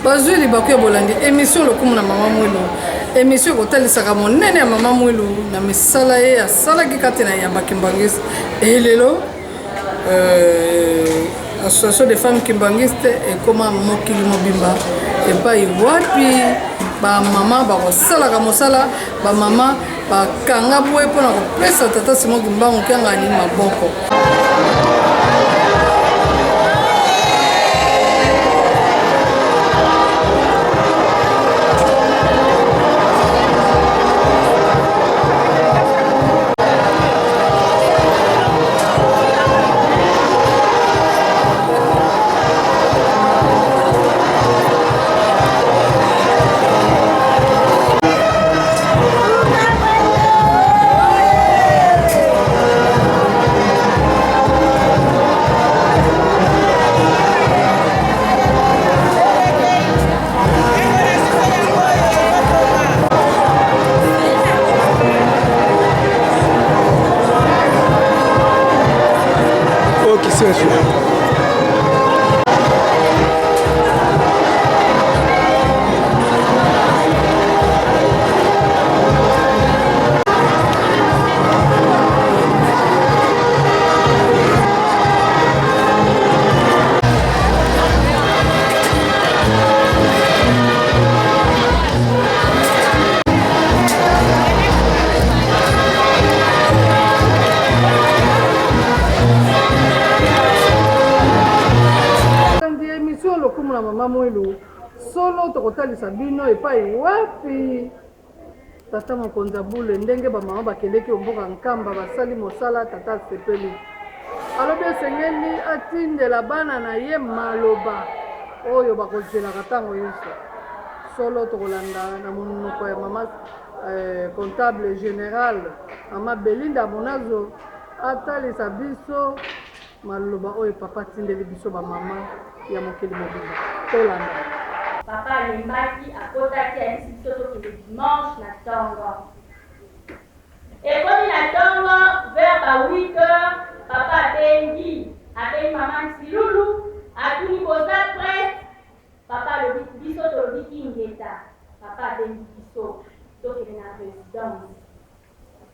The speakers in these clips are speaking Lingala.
Bazwi libaku ya bolandi emission Lokumu na Mama Mwilu. Emission ekotalisaka monene ya Mama Mwilu na misala ye asalaki kati na ya bakimbangiste. Et lelo euh, association des femmes kimbanguiste ekoma mokili mobimba epai wapi bamama bakosalaka mosala bamama bakanga bwe mpo na kopesa tata Simon Kimbangu Kiangani maboko. Lokumu na mama Mwilu, solo tokotalisa bino epai wapi tata mokonzi ya bule ndenge bamama bakendeki omboka Nkamba basali mosala. Tata asepeli, alobi esengeli atindela bana na ye maloba oyo bakozelaka ntango nyonso. Solo tokolanda na monoko ya mama comptable général, mama Belinda Monazo, atalisa biso maloba oyo papa atindeli biso bamama ya mokili mobimba. Tolanda. Papa alembaki, akotaki, ayebisi biso tokende dimanche na ntongo. Ekomi na ntongo vers ba 8 heures, papa abengi, abengi mama Nsilulu, atuni boza prête? Papa alobi biso tolobi ingeta. Papa abengi biso tokende na residence.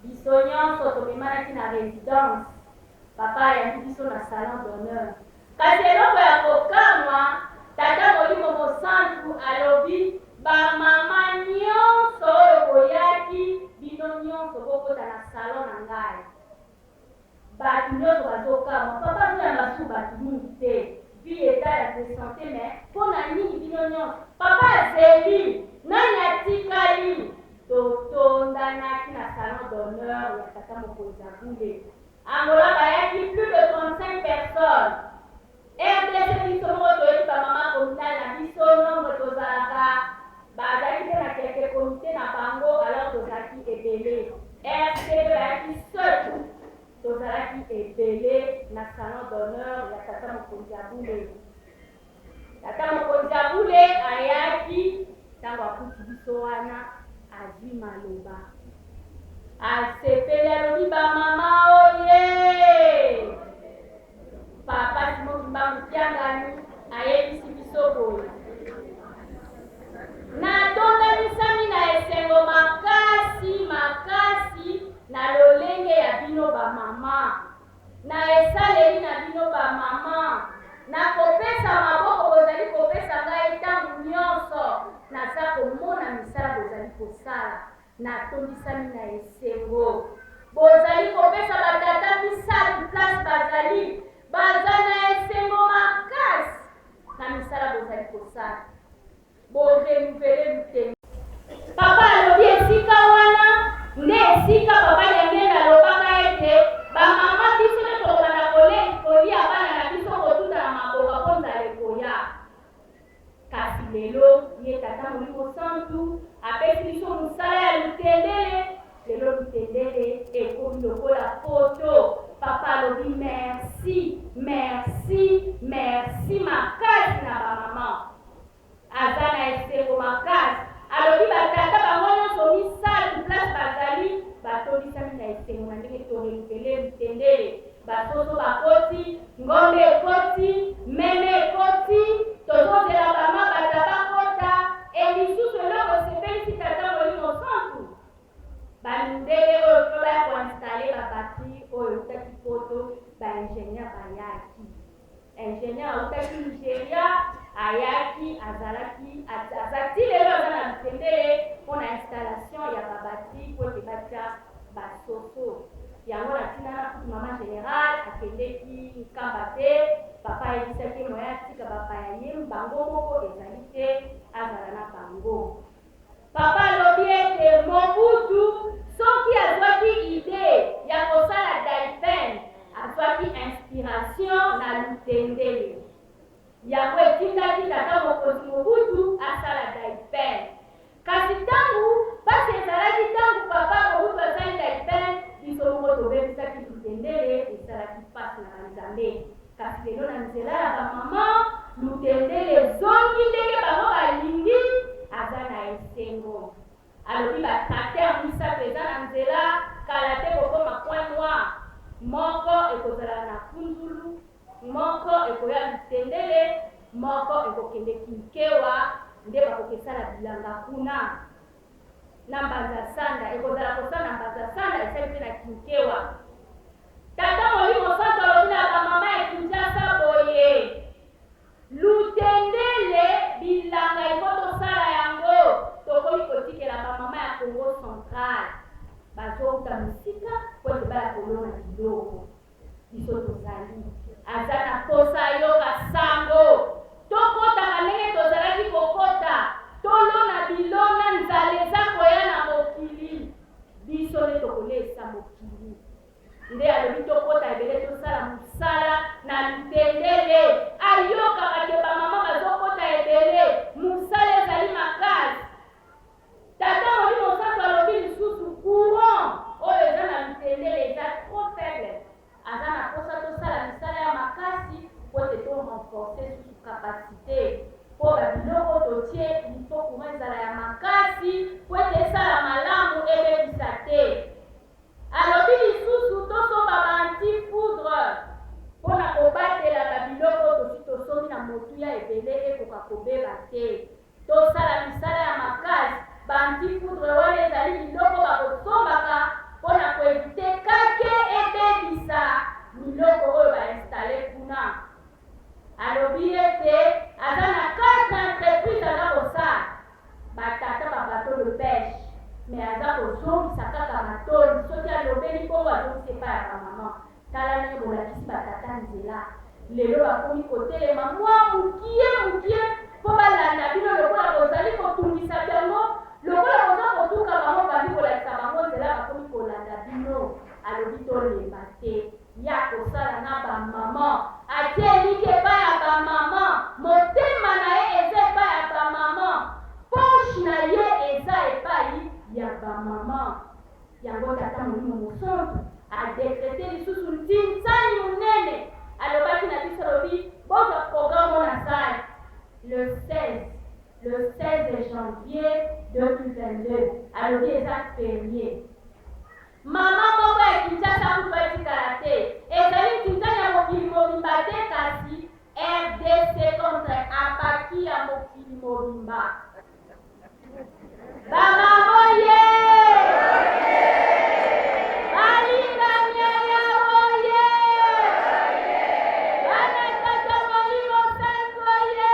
Biso nyonso tomemanaki na residence. Papa ayambi biso na salon d'honneur. Kasi eloko ya kokamwa, Tata Molimo Mosantu alobi ba mama nyonso oyo boyaki, bino nyonso bokota na salon na ngai. Batu nyonso bazokamwa, papa azoyamba lisusu batu mingi te, vu etat ya de sante, mais pona nini bino nyonso? Papa azeli, nani atikali? Totondanaki na salon d'honneur ya tata mokonzi ya bule. Angola bayaki plus de 35 personnes. Rdc biso moko toyebi ba mama communale na biso nombre tozalaka, bazalaki mpe na quelques comites na bango alors tozalaki ebele. RCB bayaki seul, tozalaki ebele na salon d'honneur ya tata mokonzi ya bule. Tata mokonzi ya bule ayaki, tango akuti biso wana azui maloba. Asepeli alobi ba mama oye! Papa Simon Kimbangu Kiangani ayebisi biso boye, Natondanisami na esengo makasi makasi na lolenge ya bino ba mama. Na esaleli na bino ba mama, na kopesa maboko bozali kopesa ngai ntango nyonso, naza komona misala bozali kosala, natondisami na esengo. Bozali kopesa ba tata misatu place bazali, baza na esengo makasi na misala bozali kosala. Bo renouveler lutende. Papa alobi esika wana nde esika papa Diangienda alobaka ete ba mama biso nde tokobanda kolia bana na biso kotuta na maboka mpo nzala ekoya. Kasi lelo ye Tata Molimo Santu apesi biso mosala ya lutendele, lelo lutendele ekomi lokola poto. Papa alobi merci, merci, merci makasi na ba mama. Aza na esengo makasi. Alobi ba tata bango nionso misatu place bazali batondisami na esengo na ndenge to renouveler lutendele. Ba soso bakoti, ngombe ekoti, meme ekoti, tozozela. ingénieur bayaki. Ingénieur autaki Nigeria, ayaki, azalaki, aza ti lelo aza na Lutendele mpo na installation ya ba batterie mpo ete batia basoso. Yango na ntina na kutu mama general akendeki Nkamba te, papa ayebisaki ye moyen atika bapaya ye bango moko ezali te, azala na bango. Papa alobi ete Mobutu soki azwaki idee ya kosala Daipen, azwaki inspiration na Lutendele. Yango etindaki tata mokonzi Mobutu asala Daipen. Kasi tango pasi ezalaki tango papa Mobutu asali Daipen, biso moko tobebisaki Lutendele, esalaki pasi na ba Nzambe. Kasi lelo na nzela ya ba maman, Lutendele ezongi ndenge bango balingi, aza na esengo. Alobi ba tracteurs misatu eza na nzela, kala te ekokoma Point Noir. Moko ekozala na Kunzulu, moko ekoya Lutendele, moko ekokende Kinkewa, nde bakokesala bilanga kuna. Na Mbanza Sanda, ekozala kosala na Mbanza Sanda, esali mpe na Kinkewa. Tata Molimo Santu alobi na ba mama ya Kinshasa boye, Lutendele bilanga il faut tosala yango, tokomi kotikela ba mama ya Congo central bazowuta mosika mpo ete baya kolona biloko. Biso tozali. Aza na posa ayoka sango. Tokotaka ndenge tozalaki kokota, tolona bilona, nzala eza koya na mokili. Biso nde tokolesa mokili. Nde alobi tokota ebele tosala musala na lutendele. Ayokaka ke ba mama bazokota ebele, musala ezali makasi. Tata Molimo Santu alobi lisusu courant oyo eza na lutendele eza trop faible. Aza na posa tosala misala ya makasi po ete to renforcer susu capacite po ba biloko totie il faut courant ezala ya makasi po ete esala malamu ebebisa te. Alobi lisusu tosomba ba anti foudre po na kobatela ba biloko oyo tosi tosombi na motuya ebele ekoka kobeba te. Tosala misala ya makasi. Ba anti foudre wana ezali biloko bakosombaka mpo na ko eviter kake ebebisa biloko oyo ba installer kuna. Alobi ete aza na quatre entreprises aza kosala, ba tata ba bateaux de peche, mais aza kozongisa kaka matondi soki alobeli bongo azongisi epai ya ba mamans. Tala ndenge bolakisi ba tata nzela. Lelo bakomi kotelema mwa mukie mukie mpo balanda bino lokola bozali kotungisa bango, lokola boza kotuka bango bobandi kolakisa bango nzela bakomi kolanda bino. Alobi tolemba te ye akosala na ba maman. Atie elikya epai ya ba maman, motema na ye eza epai ya ba maman, poche na ye eza epai ya ba maman. Yango Tata Molimo Mosantu a decreter lisusu ntinsani monene, alobaki na biso, alobi, Bozwa programme oyo nasali le 16, le 16 janvier 2022, alobi eza ferie. Mama moko ya Kinshasa kutu atikala te. Ezali ntinsani ya mokili mobimba te, kasi rdc contre apaki ya mokili mobimba. Ba mama oye! Balingami ya Yawe oye! Bana Tata Molimo Santu oye!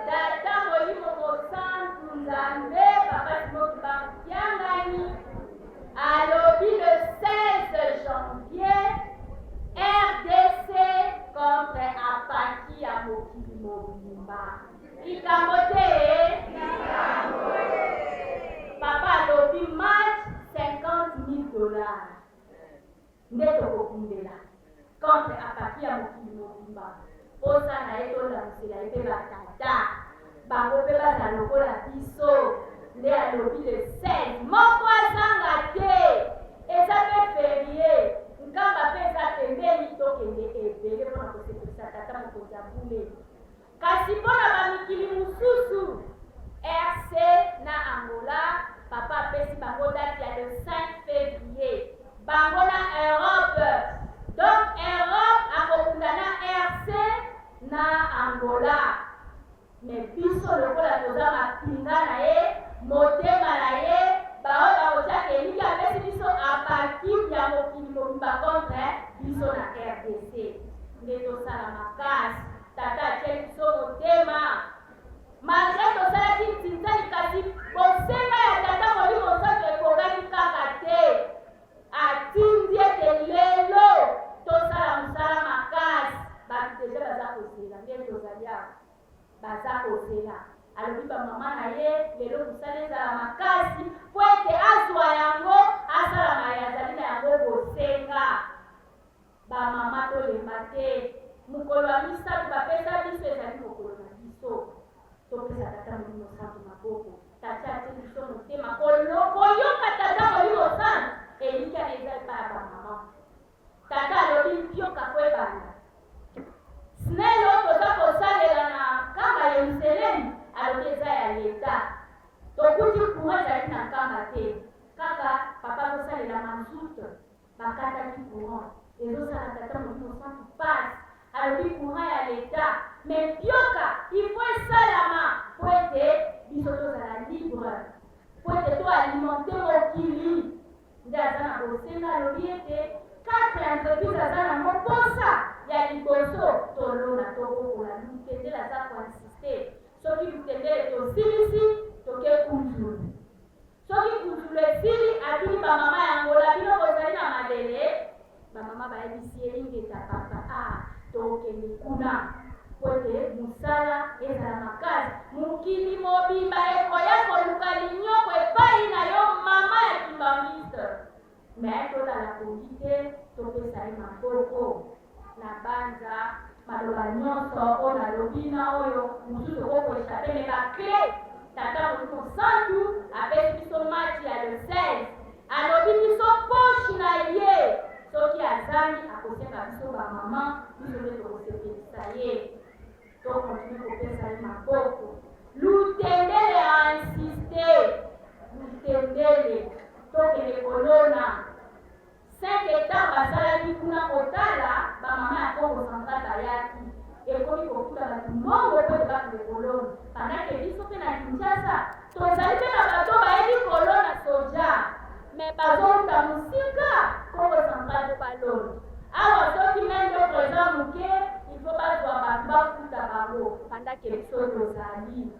Tata Molimo Mosantu Nzambe Papa Simon Kimbangu Kiangani alobi le 16 janvier rdc contre apaki ya mokili mobimba. Likambo te Likambo Papa alobi match 50.000 dollars nde tokobundela contre apaki ya mokili mobimba. Posa na ye tolamusela ye mpe batata bango mpe bazala lokola biso. Nde alobi le 16 moko azanga te, eza mpe ferie, Nkamba mpe eza pembeni, tokende ebele mpo na kosepelisa tata mokonzi ya bule. Kasi mpo na ba mikili mosusu, RC na Angola, Papa apesi bango date ya le 5 fevrier. Bango na Europe. Donc Europe akobunda na RC na Angola. Mais biso lokola toza mapinga na ye, motema na ye, baoyo bakotiaka elikya apesi biso apakim ya mokili mobimba contre. Baza kozela. Alobi ba mama na ye lelo mosala ezala makasi mpo ete azwa yango asala maye azali na yango bosenga. Ba mama tolemba te. Mokolo ya misato bapesa biso ezali mokolo na biso. Topesa Tata Molimo Santu maboko. Tata atie biso motema koyoka Tata Molimo Santu elikya na eza epai ya ba mama. Tata alobi mpioka po ebanda. Snel oyo toza kosalela na Nkamba Yeluselemi alobi eza ya leta. Tokuti courant ezalaki na Nkamba te. Kaka papa azosalela mazout bakataki courant. Ezosala Tata Molimo Santu pasi. Alobi courant ya leta mais mpioka il faut esalama po ete biso tozala libre. Po ete to alimenter mokili. Nde aza na bosenga alobi ete 4 entreprise aza nango posa ya liboso tolona tobokola lutendele aza ko insiste soki lutendele tosilisi toke kunzulu soki kunzulu esili atuni ba mama ya Angola bino bozali na mabele ba mama bayebisi ye ingeta papa ah tokende kuna mpo ete mosala ezala makasi. Mokili mobimba ekoya koluka linyoko epayi na yo mama ya kimbanguiste. Mais tolala pongi te, topesa ye maboko. Na banza maloba nyonso oyo nalobi na oyo mosusu ekoki ko echapper mais ba cles Tata Molimo Santu apesi biso match ya le 16 alobi biso poche na ye soki azangi akosenga biso ba maman biso nde tokosepelisa ye. To continuer kopesa ye maboko. Lutendele a insiste. Lutendele tokende kolona. Cinq hectares basalaki kuna kotala ba mama ya Kongo central bayaki ekomi kofuta batu mbongo po ete bakende kolona pendant que biso pe na Kinshasa tozali pe na bato bayebi kolona soja mais bazowuta mosika Kongo central po balona awa soki main d'oeuvre eza moke il faut bazwa bato bafuta bango pendant que biso tozali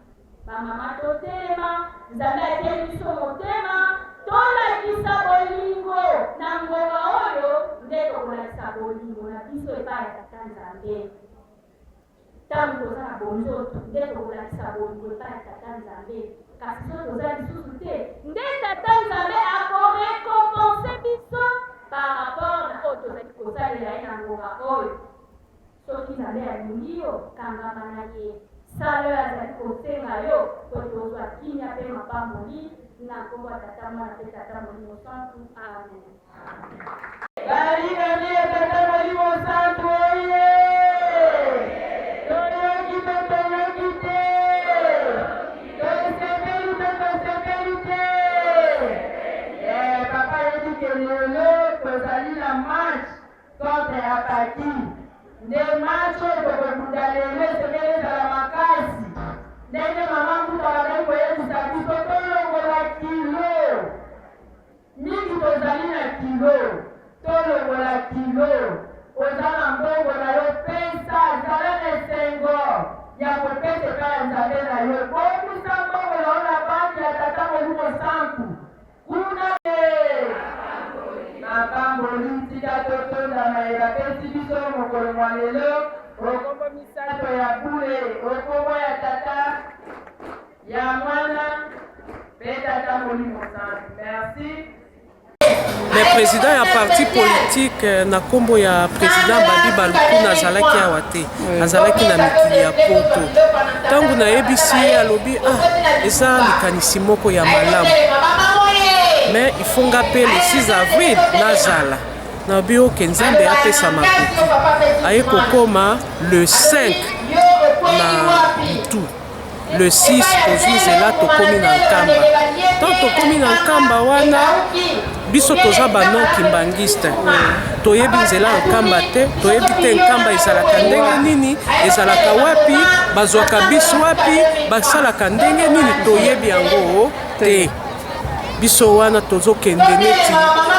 Ba mama totelema, Nzambe atieli biso motema, tolakisa bolingo na ngonga oyo nde tokolakisa bolingo na biso epai ya Tata Nzambe. Ntango toza na bonzoto nde tokolakisa bolingo epai ya Tata Nzambe, kasi soki toza lisusu te nde Tata Nzambe akorekompense biso par rapport na oyo tozali kosalela ye na ngonga oyo. Soki Nzambe alingi yo, kangama na ye. Sala oyo azali kosenga yo mpo ete ozwa kimia mpe mapamboli. Na nkombo ya Tata, Mwana mpe Tata Molimo Santu. Amen. Balingami ya Tata Molimo Santu oye! Toyoki mpe toyoki te! Tosepeli mpe tosepeli te! Eh, papa ayebi ke lelo tozali na match Contre Apaki nde match oyo tokobunda lelo esengeli ezala makasi ndenge mama Mbuta abandaki koyebisa biso tolongola kilo mingi tozali na kilo tolongola kilo oza na mbongo na yo pesa zala na esengo ya kopesa epai ya Nzambe na yo bongisa mbongo na yo na banki ya Tata Molimo Santu Kuna te mapamboli tika totonda maye bapesi biso mokolo mwa lelo o kombo misato ya bule, o kombo ya Tata, ya Mwana mpe Tata Molimo Santu. Merci. Mais président ya parti politique euh, na nkombo ya président Babi Balukuna azalaki awa te, azalaki na mikili ya poto. Ntango nayebisi ye alobi ah, eza likanisi moko ya malamu mais il faut nga mpe le 6 avril nazala nalobi oke Nzambe apesa makoki aye kokoma le 5 na butu le 6 tozwi nzela tokomi na Nkamba. Ntango tokomi na Nkamba wana biso toza ba non kimbanguiste, toyebi nzela ya Nkamba te, toyebi te Nkamba ezalaka ndenge nini, ezalaka wapi, bazwaka biso wapi, basalaka ndenge nini, toyebi yango te. Biso wana tozokende neti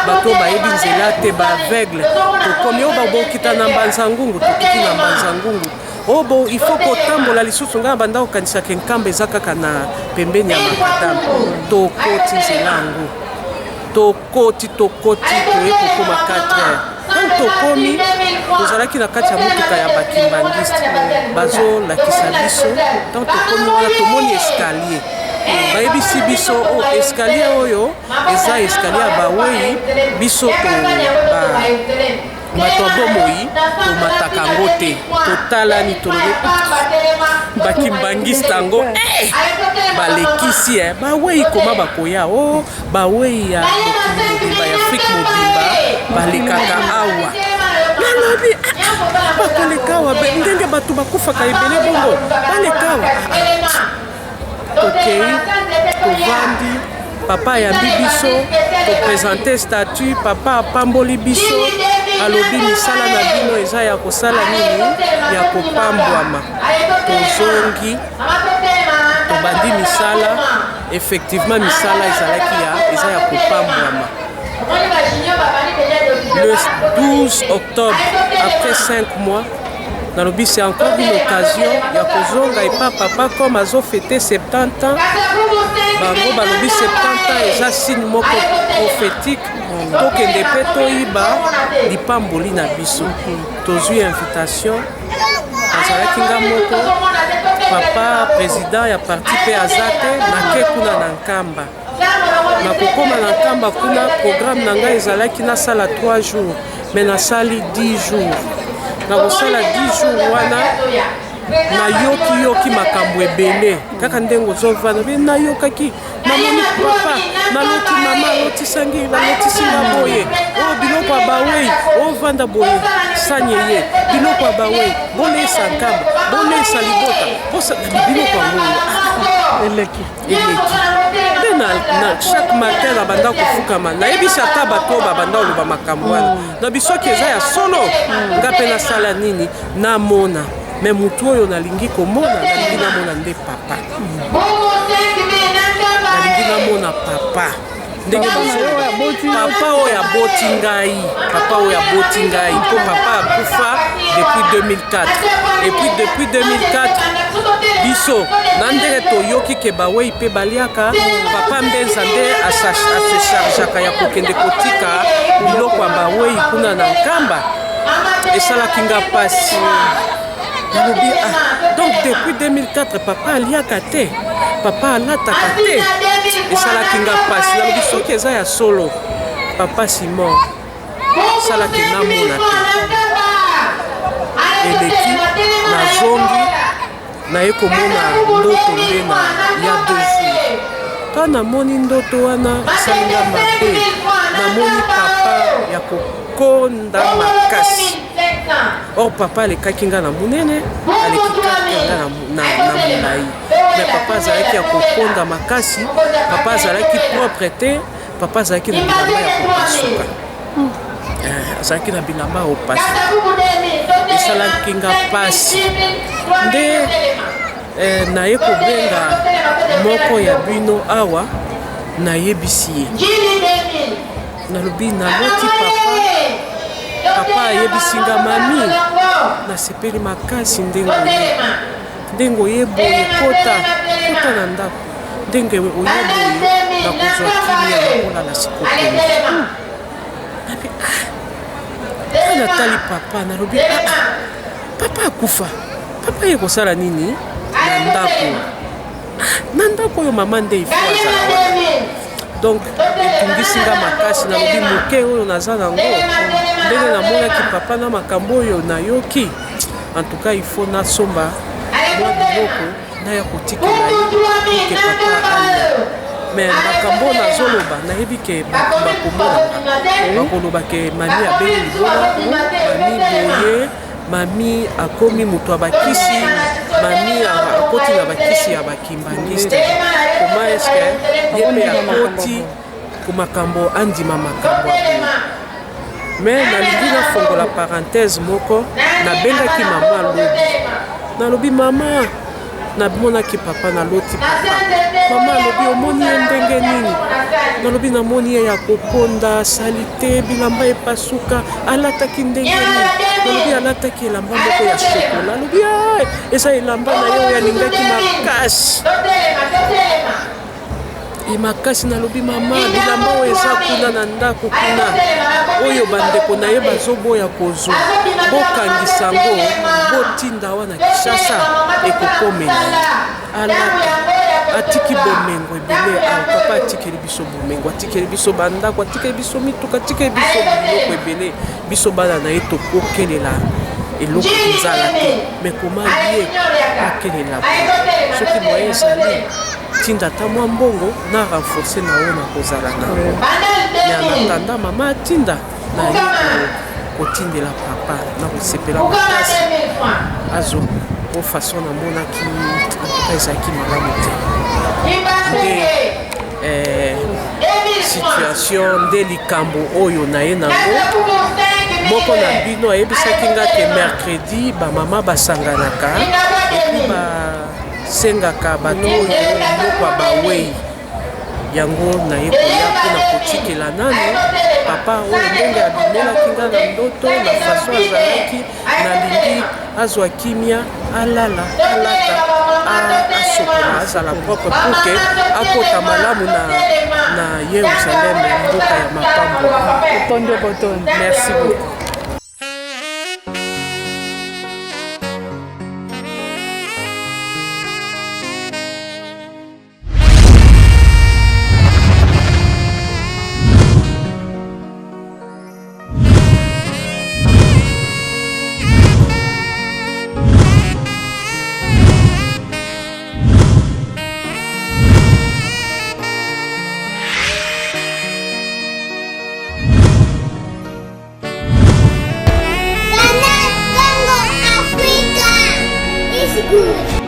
bato bayebi nzela te, ba aveugle. Tokomi oyo babokita na Mbanza Ngungu, tokiti na Mbanza Ngungu. Oh bo il faut kotambola lisusu ngai banda kokanisa ke Nkamba eza kaka na pembeni ya makadam. Tokoti nzela yango, tokoti tokoti, toye kokoma 4 heures. Ntango tokomi, tozalaki na kati ya motuka ya bakimbangiste, bazolakisa biso. Ntango tokomi wana, tomoni escalier. Bayebisi biso o oh, escalier oyo eza escalier ya bawei, biso to ba bato ya bomoi tomataka yango te. Totalani, tolobi bakimbangiste yango eh, balekisi eh, bawei koma bakoya o oh, bawei ya mokili mobimba ya Afrique mobimba balekaka awa. Nalobi ah, ah, bakoleka awa ndenge bato bakufaka ebele bongo baleka awa. Tokei, tovandi, papa ayambi biso, topresente statut, papa apamboli biso, alobi misala na bino eza ya kosala nini, ya kopambwama. Tozongi, tobandi misala. Effectivement misala ezalaki ya eza ya kopambwama. Le 12 octobre, après 5 mois, nalobi c'est encore une occasion ya kozonga epa papa comme azofete 70 ans. Bango balobi 70 ans eza signe moko prophétique, tokende mpe toyiba lipamboli na biso. Tozwi invitation, nazalaki nga moko, papa président ya parti mpe aza te. Nake kuna na Nkamba. Nakokóma na Nkamba kuna, programme na ngai ezalaki nasala 3 jours, mais nasali 10 jours. Nakosala 10 jours wana, nayokiyoki makambo ebele kaka ndenge ozovanda be. Nayokaki, namoni papa, naloti mama alotisangi, alotisi nga boye: oyo biloko ya bawei, ovanda boye, sani eye, biloko ya bawei, bolesa Nkamba, bolesa libota, biloko yango oyo eleki. Eleki nde na chaque matin na banda kofukama, nayebisi ata bato oyo babanda koloba makambo wana na bisoki eza ya solo, nga mpe nasala nini, namona. Me motu oyo nalingi komona, nalingi namona nde papa, nalingi namona papa ndenge papa oyo aboti ngai, papa oyo aboti ngai, mpo papa akufa depuis 2004. Et puis depuis 2004, biso na ndenge toyoki ke bawei mpe baliaka, papa Mbenza nde ase chargeaka ya kokende kotika biloko ya bawei kuna na Nkamba. Esalaki nga mpasi. Nalobi: ah, donc depuis 2004 papa aliaka te, papa alataka te. Esalaki nga mpasi. Nalobi soki eza ya solo, papa Simon, salaki namona te. Eleki, nazongi, naye komona ndoto nde na ya 2 jours. Ka namoni ndoto wana, esalinga mabe. Namoni papa ya kokonda makasi. Or papa alekaki nga na monene, aleki kaka nga na molai, mais papa azalaki ya kokonda makasi. Papa azalaki propre te, papa azalaki na bilamba ya kopasuka, azalaki na bilamba ya kopasuka. Esalaki nga mpasi nde naye kobenga moko ya bino awa, nayebisi ye, nalobi naloti papa. Papa ayebisi nga: mami, nasepeli makasi ndenge oye, ndenge oye boye, kota, kota na ndako. Ndenge oye boye, nakozwa kimia, nakolala sikoyo. Nabi ah, natali papa, nalobi: ah, papa akufa, papa ye kosala nini na ndako, na ndako oyo mama nde ifo azala wana? Donc etungisi nga makasi. Nalobi moke oyo naza nango, ndenge namonaki papa na makambo oyo nayoki, en tout cas il faut nasomba mwa biloko naya kotikela ye ke papa alia. Mais makambo oyo nazoloba, nayebi ke bato bakomona, bakoloba ke mami abeli liboma, mami boye, mami akomi moto ya bakisi, mami akoti na bakisi ya bakimbangiste. Koma eske ye mpe akoti makambo, andima makambo ya boye? Mais nalingi nafongola parenthèse moko. Nabengaki mama lobi, nalobi: mama, namonaki papa, naloti papa. Mama alobi: omoni ye ndenge nini? Nalobi: namoni ye ya kokonda, asali te, bilamba epasuka. Alataki ndenge nini? Nalobi: alataki elamba moko ya chocolat. Alobi: eza elamba na ye oyo alingaki makasi. E makasi nalobi mama bilamba oyo eza kuna na ndako kuna oyo bandeko na ye bazoboya kozwa bokangisa yango botinda awa na Kinshasa ekokomela ye. Alata atiki bomengo ebele awa papa atikeli biso bomengo atikeli biso bandako atikeli biso mituka atikeli biso biloko ebele biso bana na ye tokokelela eloko nzala te me koma ye akelela soki moye ezali tinda ata mwa mbongo na renforce na oyo nakozala na yango me en attendant mama atinda na ye kotindela papa na kosepela makasi azo po façon namonaki antuka ezalaki malamu te nde eh, situation nde likambo oyo na ye nango moko na bino ayebisaki nga ke mercredi bamama basanganaka epuis basengaka bato oyo biloko ya bawei yango naye koya mpona kotikela nanu papa oyo ndenge abimelaki nga na ndoto na façon azalaki nalingi azwa kimia alala alata asokola azala propre pour ke akota malamu na, na Yerusaleme mboka ya mapamboli. Tondi botondi. Merci beaucoup.